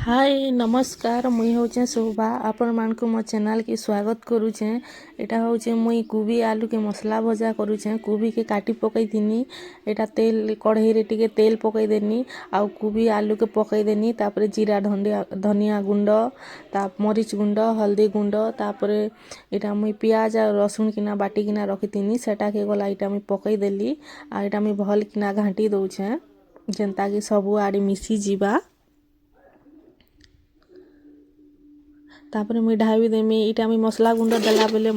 ହାଏ, ନମସ୍କାର। ମୁଇଁ ହଉଛେଁ ଶୋଭା। ଆପଣମାନଙ୍କୁ ମୋ ଚ୍ୟାନେଲ୍କେ ସ୍ୱାଗତ କରୁଛେଁ। ଏଇଟା ହଉଛେ ମୁଇଁ କୁବି ଆଲୁକେ ମସଲା ଭଜା କରୁଛେଁ। କୁବିକେ କାଟି ପକେଇଥିନି। ଏଇଟା ତେଲ କଢ଼େଇରେ ଟିକେ ତେଲ ପକେଇଦେନି ଆଉ କୁବି ଆଲୁକେ ପକେଇଦେନି। ତାପରେ ଜିରା, ଧନିଆ ଗୁଣ୍ଡ, ତା ମରିଚ ଗୁଣ୍ଡ, ହଳଦୀ ଗୁଣ୍ଡ। ତାପରେ ଏଇଟା ମୁଇଁ ପିଆଜ ଆଉ ରସୁଣ କିନା ବାଟିକିନା ରଖିଥିନି, ସେଟାକେ ଗଲା ଏଇଟା ମୁଇଁ ପକେଇଦେଲି। ଆଉ ଏଇଟା ମୁଇଁ ଭଲ୍ କିନା ଘାଣ୍ଟି ଦଉଛେଁ, ଯେନ୍ତାକି ସବୁଆଡ଼େ ମିଶିଯିବା। ତାପରେ ମୁଇଁ ଢାବି ଦେମି। ଏଇଟା ମୁଇଁ ମସଲା ଗୁଣ୍ଡ ଦେଲା ବେଲେ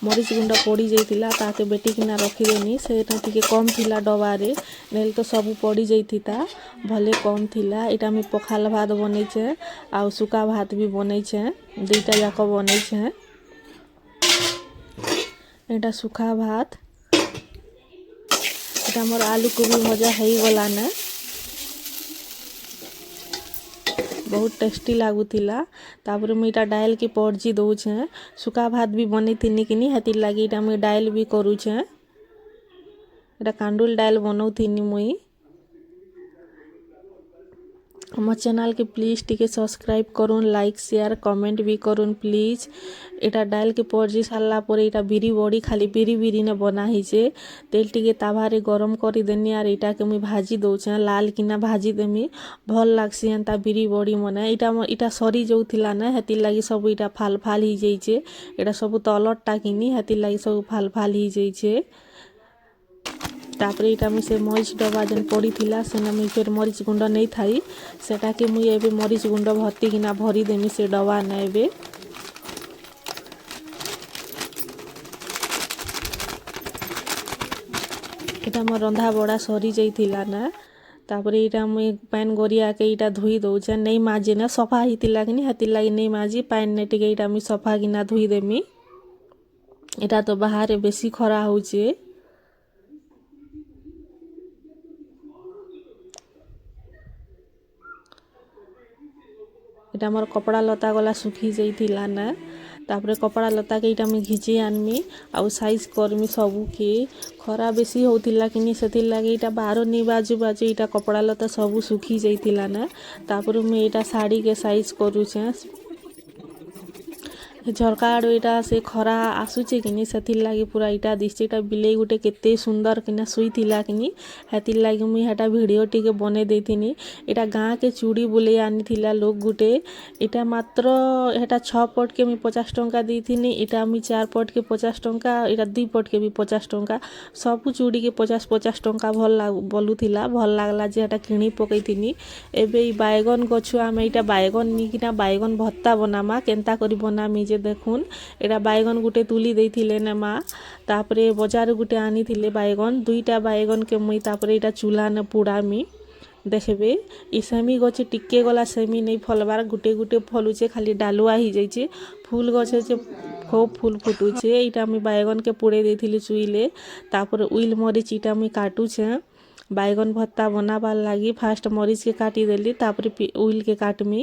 ମରିଚ ଗୁଣ୍ଡ ପଡ଼ି ଯାଇଥିଲା, ତାକେ ବେଟିକିନା ରଖିଦେନି। ସେଇଟା ଟିକେ କମ୍ ଥିଲା ଡବାରେ, ନେଲେ ତ ସବୁ ପଡ଼ି ଯାଇଥିତା। ଭଲେ କମ୍ ଥିଲା। ଏଇଟା ମୁଇଁ ପଖାଲ ଭାତ ବନେଇଛେଁ ଆଉ ଶୁକା ଭାତ ବି ବନେଇଛେଁ, ଦୁଇଟା ଯାକ ବନେଇଛେଁ। ଏଇଟା ଶୁଖା ଭାତ। ଏଇଟା ମୋର ଆଲୁ କୋବି ଭଜା ହେଇଗଲାନେ। ବହୁତ ଟେଷ୍ଟି ଲାଗୁଥିଲା। ତାପରେ ମୁଇଁ ଏଇଟା ଡାଏଲ୍କେ ପରଜି ଦଉଛେଁ। ଶୁକା ଭାତ ବି ବନେଇଥିନି କିନି, ହେଥିର୍ ଲାଗି ଏଇଟା ମୁଇଁ ଡାଏଲ୍ ବି କରୁଛେଁ। ଏଇଟା କାଣ୍ଡୁଲ ଡାଏଲ୍ ବନଉଥିନି ମୁଇଁ। ଆମ ଚ୍ୟାନେଲ୍କେ ପ୍ଲିଜ୍ ଟିକେ ସବସ୍କ୍ରାଇବ୍ କରୁନ୍, ଲାଇକ୍, ସେୟାର, କମେଣ୍ଟ ବି କରୁନ୍ ପ୍ଲିଜ୍। ଏଇଟା ଡାଏଲ୍କେ ପରଜି ସାରିଲା ପରେ ଏଇଟା ବିରି ବଡ଼ି, ଖାଲି ବିରି ବିରିନେ ବନା ହେଇଛେ। ତେଲ ଟିକେ ତାୱାରେ ଗରମ କରିଦେନି ଆର୍ ଏଇଟାକେ ମୁଇଁ ଭାଜି ଦଉଛେଁ। ଲାଲ କିନା ଭାଜି ଦେମି, ଭଲ୍ ଲାଗ୍ସି ଏନ୍ତା ବିରି ବଡ଼ି ମନେ। ଏଇଟା ସରି ଯାଉଥିଲା ନା, ହେଥିର୍ ଲାଗି ସବୁ ଏଇଟା ଫାଲ ଫାଲ ହେଇଯାଇଛେ। ଏଇଟା ସବୁ ତଲରଟା କିନି, ହେଥିର୍ ଲାଗି ସବୁ ଫାଲ ଫାଲ ହେଇଯାଇଛେ। ତାପରେ ଏଇଟା ମୁଇଁ ସେ ମରିଚ ଡବା ଯେନ୍ ପଡ଼ିଥିଲା, ସେନେ ମୁଇଁ ଫେର୍ ମରିଚ ଗୁଣ୍ଡ ନେଇଥାଇ, ସେଟାକେ ମୁଇଁ ଏବେ ମରିଚ ଗୁଣ୍ଡ ଭର୍ତ୍ତି କିନା ଭରିଦେମି ସେ ଡବା ନେ ଏବେ। ଏଇଟା ମୋର ରନ୍ଧା ବଢ଼ା ସରି ଯାଇଥିଲା ନା। ତାପରେ ଏଇଟା ମୁଇଁ ପାଏନ୍ ଗରିଆକେ ଏଇଟା ଧୋଇ ଦଉଛେଁ। ନେଇ ମାଜି ନା, ସଫା ହେଇଥିଲା କିନି, ହେଥିର୍ ଲାଗି ନେଇ ମାଜି। ପାଏନ୍ନେ ଟିକେ ଏଇଟା ମୁଇଁ ସଫା କିନା ଧୋଇଦେମି। ଏଇଟା ତ ବାହାରେ ବେଶୀ ଖରା ହଉଛେ। ଏଇଟା ମୋର କପଡ଼ା ଲତା ଗଲା ଶୁଖି ଯାଇଥିଲା ନା। ତାପରେ କପଡ଼ା ଲତାକେ ଏଇଟା ମୁଇଁ ଘିଚି ଆନମି ଆଉ ସାଇଜ୍ କରମି ସବୁକେ। ଖରା ବେଶୀ ହଉଥିଲା କିନି, ସେଥିର୍ ଲାଗି ଏଇଟା ବାର ନି ବାଜୁ ବାଜୁ ଏଇଟା କପଡ଼ା ଲତା ସବୁ ଶୁଖି ଯାଇଥିଲା ନା। ତାପରେ ମୁଇଁ ଏଇଟା ଶାଢ଼ୀକେ ସାଇଜ୍ କରୁଛେଁ। ଝରକା ଆଡ଼ୁ ଏଇଟା ସେ ଖରା ଆସୁଛେ କିନି, ସେଥିର୍ ଲାଗି ପୁରା ଏଇଟା ଦିଶୁଛେ। ଏଇଟା ବିଲେଇ ଗୋଟେ କେତେ ସୁନ୍ଦର କିନା ଶୁଇଥିଲା କିନି, ହେଥିର୍ ଲାଗି ମୁଇଁ ହେଟା ଭିଡ଼ିଓ ଟିକେ ବନେଇ ଦେଇଥିନି। ଏଇଟା ଗାଁକେ ଚୁଡ଼ି ବୁଲେଇ ଆନିଥିଲା ଲୋକ୍ ଗୁଟେ। ଏଇଟା ମାତ୍ର ହେଟା 6 ପଟକେ ମୁଇଁ 50 ଟଙ୍କା ଦେଇଥିନି। ଏଇଟା ମୁଇଁ 4 ପଟକେ 50 ଟଙ୍କା, ଏଇଟା 2 ପଟକେ ବି 50 ଟଙ୍କା। ସବୁ ଚୁଡ଼ିକେ 50 50 ଟଙ୍କା ଭଲ୍ ବଲୁଥିଲା। ଭଲ୍ ଲାଗଲା ଯେ ହେଟା କିଣି ପକେଇଥିନି। ଏବେ ଏଇ ବାଇଗଣ ଗଛ ଆମେ ଏଇଟା ବାଇଗଣ ନେଇକିନା ବାଇଗଣ ଭର୍ତ୍ତା ବନାମା। କେନ୍ତା କରି ବନାମି ଯେ ଦେଖୁନ୍। ଏଇଟା ବାଇଗଣ ଗୁଟେ ତୁଲି ଦେଇଥିଲେ ନେ ମା। ତାପରେ ବଜାରରୁ ଗୁଟେ ଆନିଥିଲେ ବାଇଗଣ। ଦୁଇଟା ବାଇଗଣକେ ମୁଇଁ ତାପରେ ଏଇଟା ଚୁଲାନେ ପୁଡ଼ାମି, ଦେଖବେ। ଇ ସେମି ଗଛ ଟିକେ ଗଲା ସେମି ନେଇ ଫଲବାର, ଗୁଟେ ଗୁଟେ ଫଲୁଛେ, ଖାଲି ଡାଲୁଆ ହେଇଯାଇଛେ। ଫୁଲ ଗଛ ଯେ ଖୁବ୍ ଫୁଲ ଫୁଟୁଛେ। ଏଇଟା ମୁଇଁ ବାଇଗଣକେ ପୁଡ଼େଇ ଦେଇଥିଲି ଚୁଇଲେ। ତାପରେ ଉଇଲ୍ ମରିଚ ଇଟା ମୁଇଁ କାଟୁଛେଁ ବାଇଗଣ ଭର୍ତ୍ତା ବନାବାର୍ ଲାଗି। ଫାଷ୍ଟ ମରିଚକେ କାଟିଦେଲି, ତାପରେ ଉଇଲ୍କେ କାଟମି।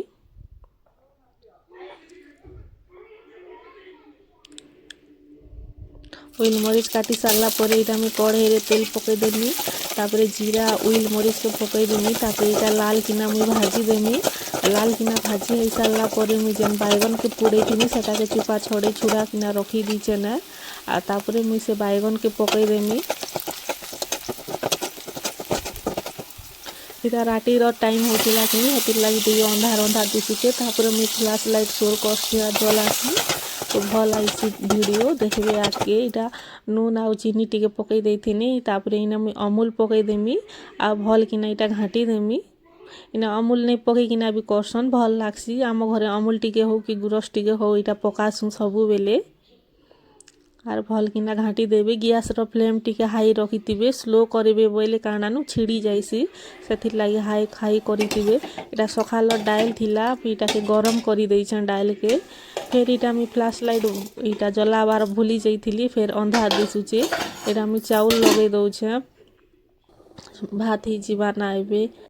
ଉଇଲ୍ ମରିଚ କାଟି ସାରିଲା ପରେ ଏଇଟା ମୁଇଁ କଢ଼େଇରେ ତେଲ ପକେଇଦେମି। ତାପରେ ଜିରା, ଉଇଲ୍ ମରିଚକେ ପକେଇଦେମି। ତାପରେ ଏଇଟା ଲାଲ କିନା ମୁଇଁ ଭାଜିଦେମି। ଲାଲ କିନା ଭାଜି ହେଇ ସାରିଲା ପରେ ମୁଇଁ ଯେନ୍ ବାଇଗଣକେ ପୁଡ଼େଇଥିନି, ସେଟାକେ ଚୁପା ଛଡ଼େଇ ଛୁଡ଼ା କିନା ରଖି ଦେଇଛେଁ ନା। ଆଉ ତାପରେ ମୁଇଁ ସେ ବାଇଗଣକେ ପକେଇଦେମି। ଏଇଟା ରାତିର ଟାଇମ୍ ହଉଥିଲା କିନି, ହେଥିର୍ ଲାଗି ଟିକେ ଅନ୍ଧାର ଅନ୍ଧାର ଦିଶୁଛେ। ତାପରେ ମୁଇଁ ଫ୍ଲାସ୍ ଲାଇଟ୍ ସୋର୍ କରସି ଆଉ ଜଲାସି ତ ଭଲ୍ ଆଇସି ଭିଡ଼ିଓ, ଦେଖିବେ ଆଗ୍କେ। ଏଇଟା ନୁନ୍ ଆଉ ଚିନି ଟିକେ ପକେଇ ଦେଇଥିନି। ତାପରେ ଇନେ ମୁଇଁ ଅମୁଲ ପକେଇଦେମି ଆଉ ଭଲ୍ କିନା ଏଇଟା ଘାଣ୍ଟି ଦେମି। ଇନେ ଅମୁଲ ନେଇ ପକେଇକିନା ବି କରସନ୍, ଭଲ୍ ଲାଗ୍ସି। ଆମ ଘରେ ଅମୁଲ ଟିକେ ହଉ କି ଗୁରସ୍ ଟିକେ ହଉ, ଏଇଟା ପକାସୁଁ ସବୁବେଲେ। ଆର୍ ଭଲ୍ କିନା ଘାଣ୍ଟି ଦେବେ। ଗ୍ୟାସ୍ର ଫ୍ଲେମ୍ ଟିକେ ହାଇ ରଖିଥିବେ। ସ୍ଲୋ କରିବେ ବୋଇଲେ କାଣାନୁ ଛିଡ଼ି ଯାଇସି, ସେଥିର୍ ଲାଗି ହାଇ ହାଇ କରିଥିବେ। ଏଇଟା ସକାଳର ଡାଏଲ୍ ଥିଲା, ଏଇଟାକେ ଗରମ କରି ଦେଇଛେଁ ଡାଏଲ୍କେ। ଫେର୍ ଏଇଟା ମୁଇଁ ଫ୍ଲାସ୍ ଲାଇଟ୍ ଏଇଟା ଜଲାବାର ଭୁଲି ଯାଇଥିଲି, ଫେର୍ ଅନ୍ଧାର ଦିଶୁଛେ। ଏଇଟା ମୁଇଁ ଚାଉଲ୍ ଲଗେଇ ଦଉଛେଁ, ଭାତ ହେଇଯିବା ନା ଏବେ।